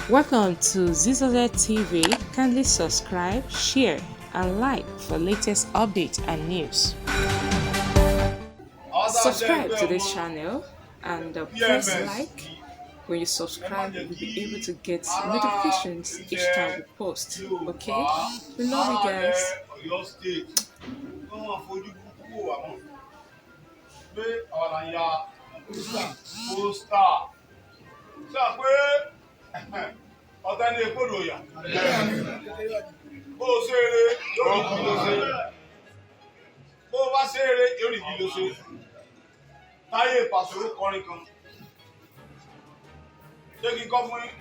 Welcome to Zizoze TV. Kindly subscribe, share, and like for latest updates and news. Àwọn tá a jẹ́ Subscribe ẹgbẹ́ to this ọmọ channel and press PMS like. yìí, When you ẹ má subscribe, jẹ́ you'll kí be able to get ará notifications each ilẹ̀ time we post. Yorùbá, Okay? We love you ará ilẹ̀ guys. Ọ̀yọ́ State kí wọ́n fojú burúkú wò wá mọ́ pé àwa là ń ya pósítà sọ pé ọ̀tá ní èkó lòyà, bó o ṣe eré yóò rí kí ló ṣe, bó o bá ṣe eré yóò rí kí ló ṣe. Táyé Pàṣẹ kọrin kan, ṣé kí n kọ́ fún yín?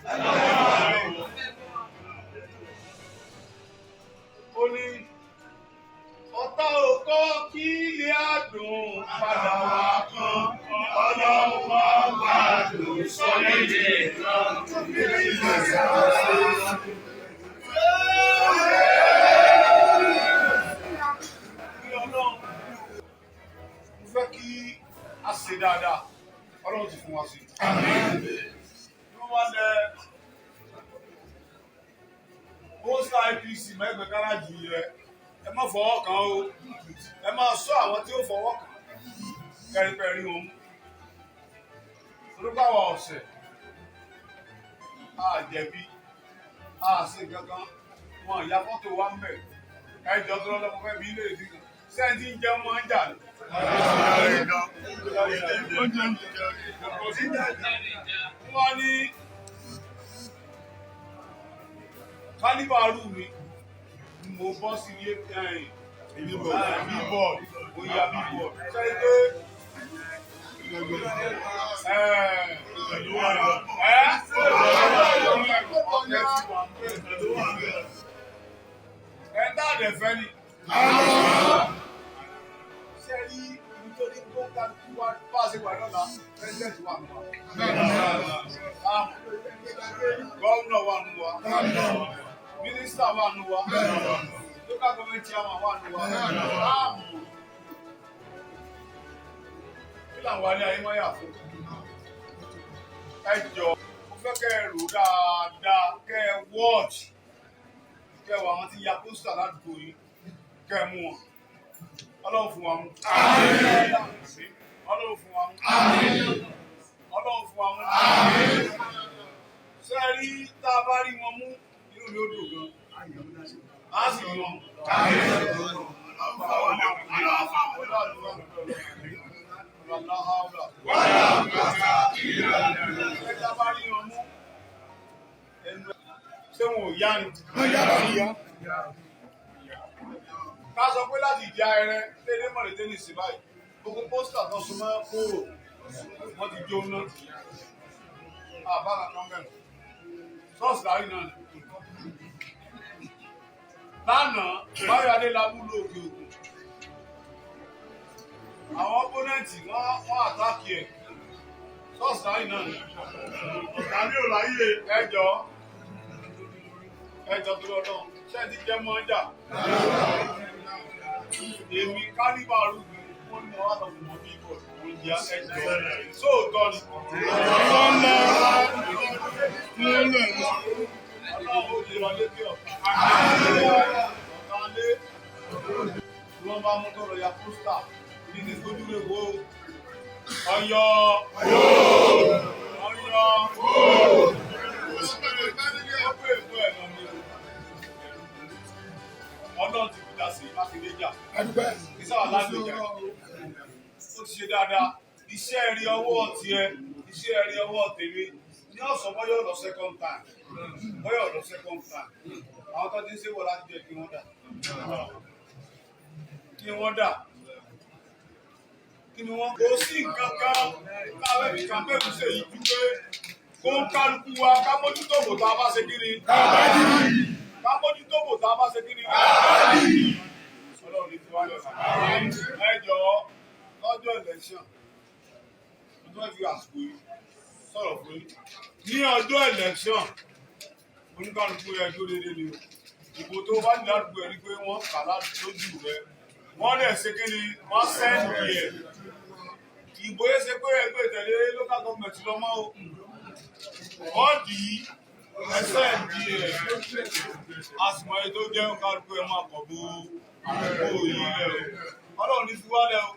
Ó ní ọ̀tá ò kọ́ kí ilé àdùn padà wá kan, ọlọ́run wá gbàdùn sọ méjì kan. Kí Ọlọ́run, mo fẹ́ kí a ṣe dáadáa, Ọlọ́run ti fún wa sí. Bí wọ́n bá lẹ pósítà APC mẹ́gbẹ̀ẹ́ gáràjì rẹ, ẹ má fọwọ́ kàn o, ẹ máa sọ àwọn tí ó fọwọ́ kàn kẹrìpẹ̀rí wọn mú. Orúkọ àwọn ọ̀sẹ̀ a jẹ̀bi, a ṣe gangan, wọn ìyá fọ́tò wa ń bẹ̀. Ẹ jọ tó lọ́lọ́, mo fẹ́ bí ilé ìdí kan sẹ́ńtì ń jẹun máa ń jà ní. Wọ́n ní kálíbàárù mi ni mo bọ́ sí ilé bíbọ̀d, mo ya bíbọ̀d sẹ́yìn pé ẹ tá a dẹ̀ fẹ́ ni. Ṣé rí ibi tó ní kó kálukú wá bá a ṣe wà lọ́la, president wà nù wa, gómìnà wà nù wa, mínísítà wà nù wa, local government chairman wà nù wa. Láàmú kí làwọn alẹ́ ayé máa yà fún? Ẹ jọ, mo fẹ́ kẹ́ ẹ rò dáadáa, kẹ́ ẹ watch, kẹ́ ẹ wọ àwọn tí ya pósítà ládùúgbò yìí, kẹ́ ẹ mú wọn. Ọlọ́run fún wa mú. Ọlọ́run fún wa mú. Ọlọ́run fún wa mú. Ṣé ẹ rí, tá a bá rí wọn mú, inú mi ó dùn gan, á sì rí wọn mú. Ṣé wọn ò yá ni? Ká sọ pé láti ìdí ayẹrẹ tẹ́lẹ̀ mọ̀lẹ́tẹ́ ní ìsìn báyìí, gbogbo pósítà tó súnmọ́ kóró wọ́n ti jóná. Àbá kankan bẹ̀rẹ̀ ṣọ́ọ̀ṣì láàrin náà ni. Lánàá, Báyọ̀ Adélábù ló òkè òkun. Àwọn ọ́pọ́nẹ́ǹtì wọ́n àtàkì ẹ̀. Ṣọ́ọ̀ṣì láàrin náà ni. Tàbí ò láyé ẹjọ́ ẹjọ́ tó lọ́dọ̀ ṣé ti jẹ́ mọ́jà. Èmi kálíbà rúbi wọ́n ní wọ́n lọ fún wọn bí ibò oúnjẹ ẹjọ́ sóòótọ́ ni. Ọlọ́run ó lè wà lékè ọ̀tá. Ọ̀tá lé tí wọ́n bá mú tó lọ ya pósítà ní ti fojú rẹ̀ wò ó. Ọ̀yọ́ Ọ̀yọ́ ó pè é fún ẹ̀ lọ ní o. Ọlọ́run ti fi dá sí Mákindé jà. Ìsáwà lágbèjà. Ó ti ṣe dáadáa. Iṣẹ́ rí ọwọ́ tiẹ̀, iṣẹ́ rí ọwọ́ tèmi. Ní ọ̀sán bọ́yọ̀ lọ second time. Bọ́yọ̀ lọ second time. Àwọn tó ti ń ṣèwọ̀ láti jẹ́ kí wọ́n dà. Kí wọ́n dà. Kí ni wọ́n? Kò sí nǹkan kan táwọn ẹbí campaign ṣe yìí ju pé kó ń kálukú wa ká mójútó bò tá a bá ṣe kí ni. Ká mójútó bò tá a bá ṣe kí ni. Ọlọ́run ní tiwa lọ. Ẹ jọ̀ọ́, lọ́jọ́ election, mo tún fẹ́ fi àsìkò yìí sọ̀rọ̀ fún yín. Ní ọjọ́ election, oníkálukú yẹ kí ó dédé ni o. Ìbò tó bá ní ládùúgbò ẹ rí pé wọ́n kà lójú rẹ. Wọ́n dẹ̀ ṣe kí ni wọ́n sẹ́ǹdì ẹ̀. Ìbò yẹn ṣe pé ẹgbẹ́ ìtẹ̀lé local government lọ́mọ́ o. Wọ́n dì í. Ẹsẹ̀ ìdí ẹ̀ àsùnwọ̀n èyí tó jẹ́ kálukú ẹ máa kọ̀ bó àdúgbò yìí lẹ̀ o. Ọlọ́run ní fi wálẹ̀ o.